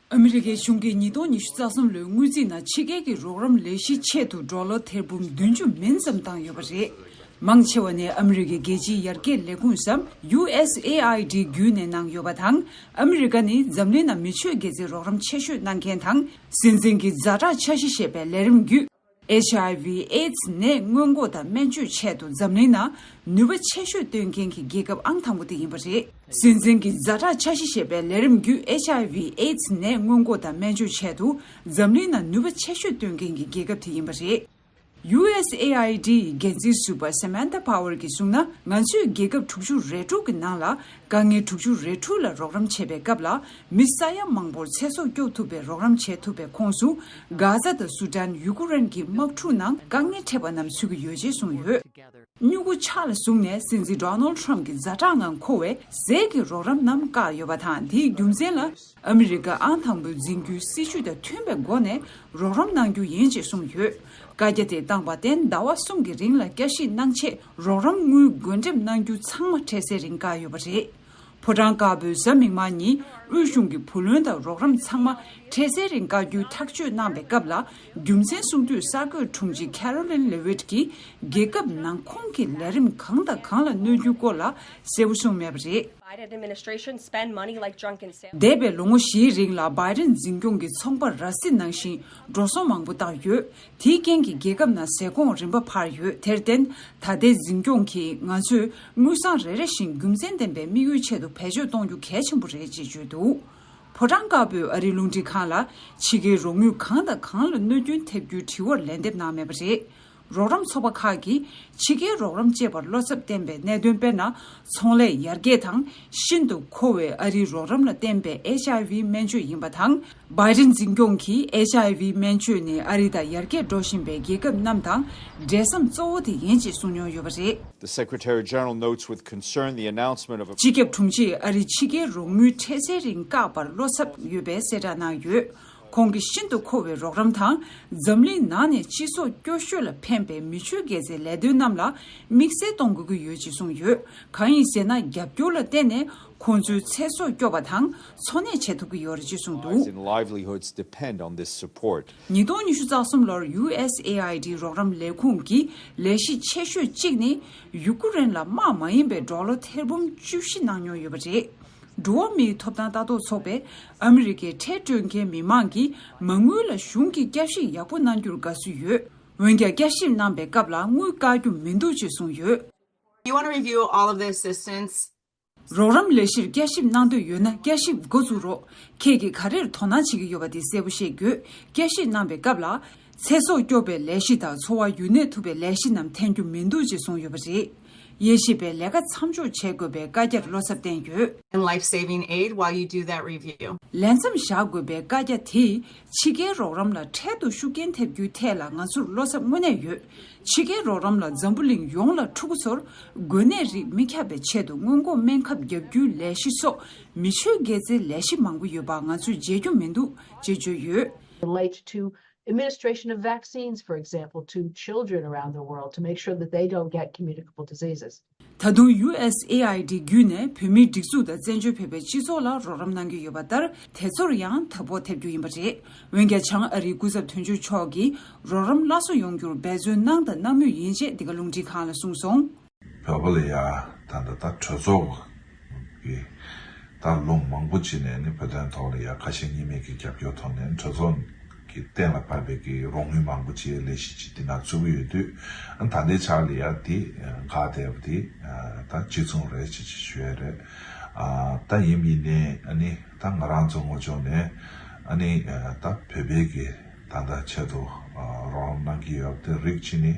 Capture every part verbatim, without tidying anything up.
ཨ་མི་རི་ཀའི་གཞུང་གིས་ཉིས་སྟོང་ཉི་ཤུ་རྩ་གསུམ་ལོའི་དངུལ་རྩིས་ནང་ཕྱི་རྒྱལ་གྱི་རོགས་རམ་ལས་གཞིའི་ཆེད་དུ་ཌོ་ལར་ཐེར་འབུམ་བདུན་ཅུ་མིན་ཙམ་བཏང་ཡོད་པ་རེད། མང་ཆེ་བ་ནི་ཨ་མི་རི་ཀའི་རྒྱལ་སྤྱིའི་ཡར་རྒྱས་ལས་ཁུངས་སམ། ཡུ་ཨེས་ཨེ་ཨའི་ཌི་བརྒྱུད་ནས་གནང་ཡོད་པ་དང་། ཨ་མི་རི་ཀ་ནི་འཛམ་གླིང་ནང་མི་ཆོས་དགེ་རྩའི་རོགས་རམ་ཆེ་ཤོས་གནང་མཁན་དང་། སྲིད་འཛིན་གྱི་ཛ་དྲག་འཆར་གཞི་ཞེས་པའི་ལས་རིམ་བརྒྱུད། ཨེཆ་ཨའི་ཝི་ཨེ་ཛི་ནད་སྔོན་འགོག་དང་སྨན་བཅོས་ཆེད་དུ་འཛམ་གླིང་ནང་ནུས་པ་ཆེ་ཤོས་བཏོན་མཁན་གྱི་རྒྱལ་ཁབ་ཨང་དང་པོ་དེ་ཡིན་པ་རེད། སྲིད་འཛིན་གྱི་ཛ་དྲག་འཆར་གཞི་ཞེས་པའི་ལས་རིམ་བརྒྱུད་ཨེཆ་ཨའི་ཝི་ཨེ་ཛི་ནད་སྔོན་འགོག་དང་སྨན་བཅོས་ཆེད་དུ་འཛམ་གླིང་ནང་ནུས་པ་ཆེ་ཤོས་བཏོན་མཁན་གྱི་རྒྱལ་ཁབ་དེ་ཡིན་པ་རེད། ཡུ་ཨེས་ཨེ་ཨའི་ཌི་ཡི་འགན་འཛིན་ཟུར་པ་Samantha Power གྱིས་གསུངས་ན། ང་ཚོས་རྒྱལ་ཁབ་དྲུག་ཅུ་རེ་དྲུག་གི་ནང་ལ་དཀའ་ངལ་དྲུག་ཅུ་རེ་དྲུག་ལ་རོགས་རམ་བྱེད་པའི་སྐབས་ལ། མི་ས་ཡ་མང་པོར་ཚེ་སྲོག་སྐྱོབ་ཐུབ་པའི་རོགས་རམ་བྱེད་ཐུབ་པའི་ཁོངས་སུ། གྷ་ཛ་དང་སུ་ཌན། ཡུ་ཀུ་རེན་གྱི་དམག་འཁྲུག་ནང་དཀའ་ངལ་འཕྲད་པ་རྣམས་ཚུད་ཀྱི་ཡོད་ཅེས་གསུངས་ཡོད། སྨྱུ་གུ་ཆག་ལ་བཟུང་ནས་སྲིད་འཛིན་Donald Trump གྱིས་ཛ་དྲག་ངང་མཁོ་བའི་ཟས་ཀྱི་རོགས་རམ་རྣམས་བཀག་ཡོད་པ་དང་། དེའི་རྒྱུ་མཚན་ལ་ཨ་མི་རི་ཀ་ཨང་དང་པོའི་འཛིན་རྒྱུའི་སྲིད་ཇུས་དང་མཐུན་པའི་སྒོ་ནས་རོགས་རམ་གནང་རྒྱུ་ཡིན་ཅེས་གསུངས་ཡོད། བཀའ་རྒྱ་དེ་བཏང་པ་བརྟེན་ཟླ་བ་གསུམ་གྱི་རིང་ལ་བསྐྱར་ཞིབ་གནང་ཆེད་རོགས་རམ་དངུལ་བགོ་འགྲེམས་གནང་རྒྱུ་ཚང་མ་འཕྲལ་སེལ་རིང་བཀག་ཡོད་པ་རེད། ཕོ་བྲང་དཀར་པོའི་གཟའ་མིག་དམར་ཉིན་དབུས་གཞུང་གི་བུ་ལོན་དང་རོགས་རམ་ཚང་མ་འཕྲལ་སེལ་རིང་བཀག་རྒྱུའི་ཐག་གཅོད་གནང་པའི་སྐབས་ལ། རྒྱུ་མཚན་གསུང་དུས་གསར་འགོད་དྲུང་ཆེ་Karoline Leavitt གྱིས་རྒྱལ་ཁབ་ནང་ཁོངས་ཀྱི་ལས་རིམ་གང་དང་གང་ལ་གནོད་རྒྱུའི་སྐོར་ལ་གསལ་པོ་གསུངས་མེད་པ་རེད། Biden administration spend money like drunken sailors. འདས་པའི་ལོ་ངོ་བཞིའི་རིང་ལ་Biden འཛིན་སྐྱོང་གི་ཚོང་པ་ར་བཟི་ནང་བཞིན་འགྲོ་སོང་མང་པོ་བཏང་ཡོད། དེའི་རྐྱེན་གྱིས་རྒྱལ་ཁབ་ནང་ཟས་གོང་རིམ་པ་འཕར་ཡོད། དེར་བརྟེན། ད་ལྟའི་འཛིན་སྐྱོང་གིས་ང་ཚོས་དངུལ་སྲང་རེ་རེ་བཞིན་རྒྱུ་མཚན་ལྡན་པའི་དམིགས་ཡུལ་ཆེད་དུ་བེད་སྤྱོད་གཏོང་རྒྱུ་གལ་ཆེན་པོ་རེད་ཅེས་བརྗོད་འདུག་ཕོ་བྲང་དཀར་པོས་ཨ་རིའི་རླུང་འཕྲིན་ཁང་ལ་ཕྱི་རྒྱལ་རོགས་དངུལ་གང་དང་གང་ལ་གནོད་སྐྱོན་ཐེབས་རྒྱུའི་དྲི་བར་ལན་འདེབས་གནང་མེད་པ་རེད། རོགས་རམ་ཚོགས་པ་ཁག་གིས་ཕྱི་རྒྱལ་རོགས་རམ་སྤྱད་པར་བློ་འཚབ་བསྟན་པའི་གནད་དོན། དཔེར་ན། ཚོང་ལས་ཡར་རྒྱས་དང་། ཤིན་ཏུ་མཁོ་བའི་ཨ་རིའི་རོགས་རམ་ལ་བརྟེན་པའི་ཨེཆ་ཨའི་ཝི་སྨན་བཅོས་ཡིན་པ་དང་། Biden འཛིན་སྐྱོང་གིས་ཨེཆ་ཨའི་ཝི་སྨན་བཅོས་ནི་ཨ་རི་དང་ཡར་རྒྱས་འགྲོ་བཞིན་པའི་རྒྱལ་ཁབ་རྣམས་དང་འབྲེལ་ཟམ་གཙོ་བོ་དེ་ཡིན་ཅེས་གསུངས་མྱོང་ཡོད་པ་རེད། The Secretary General notes with concern the announcement of a སྤྱི་ཁྱབ་དྲུང་ཆེས་ཨ་རིའི་ཕྱི་རྒྱལ་རོགས་དངུལ་འཕྲལ་སེལ་རིང་བཀག་པར་བློ་འཚབ་ཡོད་པའི་གསལ་བསྒྲགས་གནང་ཡོད། ཁོང་གིས་ཤིན་ཏུ་མཁོ་བའི་རོགས་རམ་དང་། འཛམ་གླིང་ནང་ནས་སྤྱི་ཚོགས་སྐྱོ་ཤོས་ལ་ཕན་པའི་མི་ཆོས་དགེ་རྩའི་ལས་དོན་རྣམས་ལ་དམིགས་བསལ་གཏོང་དགོས་ཀྱི་ཡོད་ཅེས་གསུངས་ཡོད། གང་ཡིན་ཟེར་ན། རྒྱབ་སྐྱོར་ལ་བརྟེན་ནས་ཁོང་ཚོའི་ཚེ་སྲོག་སྐྱོབ་པ་དང་འཚོ་གནས་བྱེད་ཐུབ་ཀྱི་ཡོད་རེད་ཅེས་གསུངས་འདུག Lives and livelihoods depend on this support. ཉིས་སྟོང་ཉི་ཤུ་རྩ་གསུམ་ལོར་ཡུ་ཨེས་ཨེ་ཨའི་ཌི་རོགས་རམ་ལས་ཁུངས་ཀྱི་ལས་གཞི་ཆེ་ཤོས་གཅིག་ནི། ཡུ་ཀུ་རེན་ལ་དམག་མ་ཡིན་པའི་ཌོ་ལར་ཐེར་འབུམ་བཅུ་བཞི་གནང་མྱོང་ཡོད་པ་རེད། འགྲོ་བ་མིའི་ཐོབ་ཐང་ལྟ་རྟོག་ཚོགས་པས་ཨ་མི་རི་ཀའི་ཁྲལ་སྤྲོད་མཁན་མི་མང་གིས་མ་དངུལ་ལ་གཞུང་གིས་བསྐྱར་ཞིབ་ཡག་པོ་གནང་རྒྱུར་དགའ་བསུ་ཡོད། འོན་ཀྱང་། བསྐྱར་ཞིབ་གནང་པའི་སྐབས་ལ་དངུལ་བཀག་རྒྱུ་མི་འདུག་ཅེས་གསུངས་ཡོད། You want to review all of the assistance? རོགས་རམ་ལས་གཞིར་བསྐྱར་ཞིབ་གནང་འདོད་ཡོད་ན། བསྐྱར་ཞིབ་འགོ་འཛུགས་རོགས། ཁྱེད་ཀྱིས་ག་རེར་དོ་སྣང་བྱེད་ཀྱི་ཡོད་པ་དེ་གསལ་པོ་ཤེས་དགོས། བསྐྱར་ཞིབ་གནང་པའི་སྐབས་ལ། ཚེ་སྲོག་སྐྱོབ་པའི་ལས་གཞི་དང་འཚོ་བ་ཡུན་གནས་ཐུབ་པའི་ལས་གཞི་རྣམས་འཐེན་རྒྱུ་མི་འདུག་ཅེས་གསུངས་ཡོད་པ་རེད། དབྱེ་ཞིབ་པའི་ལས་ཀ་མཚམས་འཇོག་བྱེད་དགོས་པའི་བཀའ་རྒྱར་བློ་འཚབ་བསྟན་ཡོད། And life-saving aid while you do that review. ལས་མཚམས་བཞག་དགོས་པའི་བཀའ་རྒྱ་དེས་ཕྱི་རྒྱལ་རོགས་རམ་ལ་འཕྲལ་དུ་ཤུགས་རྐྱེན་ཐེབས་རྒྱུའི་ཐད་ལ་ང་ཚོར་བློ་འཚབ་དངོས་གནས་ཡོད། ཕྱི་རྒྱལ་རོགས་རམ་ལ་འཛམ་བུ་གླིང་ཡོངས་ལ་ཕྲུ་གུ་ཚོར་འགོས་ནད་རིགས་མི་ཁྱབ་པའི་ཆེད་དུ་སྔོན་འགོག་སྨན་ཁབ་བརྒྱབ་རྒྱུའི་ལས་གཞི་སོགས་མི་ཆོས་དགེ་རྩའི་ལས་གཞི་མང་པོ་ཡོད་པ་ང་ཚོས་བརྗེད་རྒྱུ་མི་འདུག་ཅེས་བརྗོད་ཡོད། Relate to administration of vaccines, for example, to children around the world to make sure that they don't get communicable diseases. ད་དུང་ཡུ་ཨེས་ཨེ་ཨའི་ཌི་བརྒྱུད་ནས་བོད་མིའི་སྒྲིག་འཛུགས་དང་བཙན་བྱོལ་བོད་པའི་སྤྱི་ཚོགས་ལ་རོགས་རམ་གནང་གི་ཡོད་པ་ལྟར། དེ་ཚོར་ཡང་དོ་ཕོག་ཐེབས་རྒྱུ་ཡིན་པ་རེད། འོན་ཀྱང་། བྱང་ཨ་རིའི་སྐུ་ཚབ་དོན་གཅོད་མཆོག་གིས་རོགས་རམ་སླར་གསོ་ཡོང་རྒྱུར་འབད་བརྩོན་གནང་དང་གནང་མུས་ཡིན་ཅེས་འདི་ག་རླུང་འཕྲིན་ཁང་ལ་གསུངས་སོང་། བོད་པ་ལ་ཡ་ད་ལྟ་ད་གྲོས་ཚོགས་ཀྱི་ད་ལུང་མང་པོ་ཅིག་ནས་ནི་བོད་དོན་ཐོག་ལ་ཡ་ཁ་ཞེ་གཉིས་མེད་ཀྱི་རྒྱབ་སྐྱོར་ཐོག་ནས་གྲོས་ཚོགས་ཀྱི་གཏན་ལ་ཕབ་པའི་གི་རོགས་དངུལ་མང་པོ་ཅིག་ལས་གཞི་ཅིག་འདི་ན་བཙུགས་ཀྱི་ཡོད་དུས། ཨ་ད་ལྟའི་ཆར་ལ་ཡ་དེ་འགག་བསྡད་པ་དེ་ད་གཅིག་མཚུངས་རེད་ཅེས་ཅིག་ཞུ་ཡ་རེད། ཨ་ད་ཡིན་པ་ཡིན་ནའི་ཨ་ནི་ད་ང་རང་ཚོ་ངོས་ཕྱོགས་ནས་ཨ་ནི་ད་བོད་པའི་གི་ད་ལྟ་ཆེད་དུ་རོགས་རམ་གནང་གི་ཡོད་པ་དེ་རིགས་ཅིག་ནི་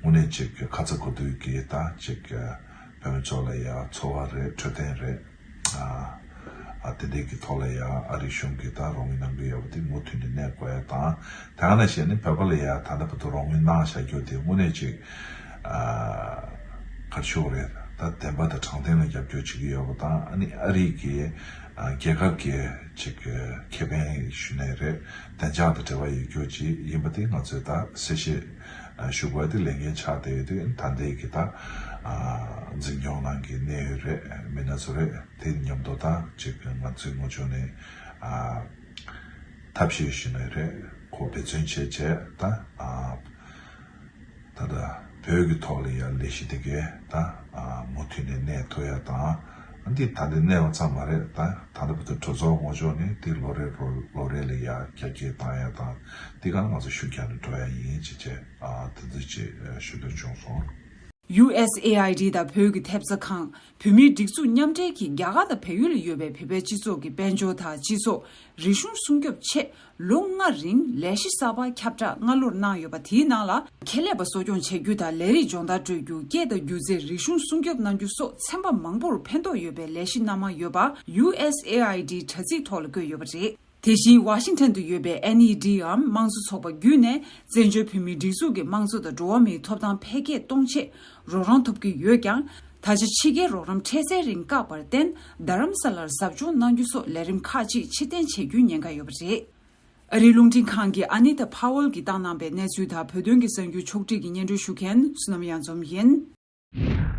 དངོས་གནས་ཅིག་ཁ་ཚ་དགོས་གཏུགས་ཀྱི་ད་ཅིག་བོད་མི་ཚོ་ལ་ཡ་འཚོ་བ་རེད། འཕྲོད་བསྟེན་རེད། ཨ་ཨ་དེ་འདྲའི་གི་ཐོག་ལ་ཡ་ཨ་རི་གཞུང་གིས་ད་རོགས་དངུལ་གནང་གི་ཡོད་པ་དེ་མུ་མཐུད་ནས་གནས་དགོས་ཡ་དང་། དེ་ག་ནང་བཞིན་ནི་བོད་པ་ལ་ཡ་ད་ལྟ་བར་དུ་རོགས་དངུལ་གནང་བཞག་རྒྱུ་དེ་དངོས་གནས་ཅིག་ཨ་ག་རེ་ཞུ་དགོས་རེད། ད་བདེན་པ་དང་དྲང་བདེན་ལ་རྒྱབ་སྐྱོར་བྱེད་ཀྱི་ཡོད་པ་དང་། ཨ་ནི་ཨ་རི་གི་ཨ་རྒྱལ་ཁབ་ཀྱི་ཅིག་ཁེ་ཕན་ཞུ་ནའི་རེད། བདེ་འཇགས་དང་འབྲེལ་བ་ཡོད་རྒྱུ་ཅིག་ཡིན་པ་དེ་ང་ཚོས་ད་གསལ་བཤད་ཨ་ཞུ་དགོས་དེ་ལས་འགན་ཆགས་བསྡད་ཡོད་དུས། ད་ལྟའི་གི་ད་ཨ་འཛིན་སྐྱོང་ནང་གི་གནད་ཡོད་རེད། མི་སྣ་ཚོ་རེད། དེ་མཉམ་དུ་ད་ཅིག་ང་ཚོའི་ངོས་ཕྱོགས་ནས་ཨ་ ཐབས་ཤེས་ཞུས་ནས་རེད། ཁོ་འབད་བརྩོན་བྱས་བྱས་ད་ཨ་ད་ལྟ་བོད་ཀྱི་ཐོག་ལ་ཡ་ལས་གཞི་དེ་གས་ད་ཨ་མུ་མཐུད་ནས་གནས་ཐུབ་ཡ་དང་། འདི་ད་ལྟ་གནས་པ་ཙམ་མ་རེད། ད་ད་ལྟ་བར་དུ་གྲོས་ཚོགས་ངོ་ཅོག་ནས་འདི་ལོ་རེ་ལོ་ལོ་རེ་ལ་ཡ་རྒྱ་སྐྱེད་བཏང་ཡ་དང་། འདི་ག་ང་ཚོ་ཤུགས་རྒྱག་ནས་འགྲོ་ཡ་ཡིན་ཅེས་བྱས་ཨ་དེ་ཚོ་ཅིག་ཞུ་འདོད་བྱུང་སོང་། ཡུ་ཨེས་ཨེ་ཨའི་ཌི་དང་བོད་ཀྱི་ཐེབས་རྩ་ཁང་། བོད་མིའི་སྒྲིག་འཛུགས་མཉམ་འབྲེལ་གྱིས་རྒྱ་གར་དང་བལ་ཡུལ་ལ་ཡོད་པའི་བོད་པའི་སྤྱི་ཚོགས་ཀྱི་དཔལ་འབྱོར་དང་སྤྱི་ཚོགས། རིག་གཞུང་སྲུང་སྐྱོབ་ཆེད་ལོ་ལྔ་རིང་ལས་གཞི་གསར་པ་ཁྱབ་བསྒྲགས་སྔ་ལོར་གནང་ཡོད་པ། དེའི་ནང་ལ་ཁེ་ལས་པ་གསོ་སྐྱོང་བྱ་རྒྱུ་དང་། ལས་རིགས་སྦྱོང་བརྡར་སྤྲོད་རྒྱུ། སྐད་དང་སྒྱུ་རྩལ་རིག་གཞུང་སྲུང་སྐྱོབ་གནང་རྒྱུ་སོགས་ཚན་པ་མང་པོར་ཕན་ཐོགས་ཡོད་པའི་ལས་གཞི་སྣ་མང་ཡོད་པ་ཡུ་ཨེས་ཨེ་ཨའི་ཌི་དྲ་ཚིགས་ཐོག་ལ་བཀོད་ཡོད་པ་རེད། དེ་བཞིན་ཝ་ཤིང་ཊོན་དུ་ཡོད་པའི་ཨེན་ཨི་ཌི་འམ་དམངས་གཙོ་ཚོགས་པ་བརྒྱུད་ནས་བཙན་བྱོལ་བོད་མིའི་སྒྲིག་འཛུགས་ཀྱི་དམངས་གཙོ་དང་འགྲོ་བ་མིའི་ཐོབ་ཐང་འཕེལ་རྒྱས་གཏོང་ཆེད་རོགས་རམ་ཐོབ་ཀྱི་ཡོད་ཀྱང་། ད་ཆ་ཕྱི་རྒྱལ་རོགས་རམ་འཕྲལ་སེལ་རིང་བཀག་པར་བརྟེན། རྡ་རམ་ས་ལར་ཟབ་སྦྱོང་གནང་རྒྱུ་སོགས་ལས་རིམ་ཁག་ཅིག་ཕྱིར་འཐེན་བྱེད་རྒྱུའི་ཉེན་ཁ་ཡོད་པ་རེད། ཨ་རིའི་རླུང་འཕྲིན་ཁང་གི་ཨ་ནི་ཏཱ་ཕ་ཝལ་གྱིས་བཏང་གནང་པའི་གནས་ཚུལ་དང་། བོད་དོན་གྱི་གསར་འགྱུར་ཕྱོགས་བསྒྲིགས་ཀྱིས་སྙན་སྒྲོན་ཞུ་མཁན་བསོད་ནམས་གཡང་འཛོམས་ཡིན།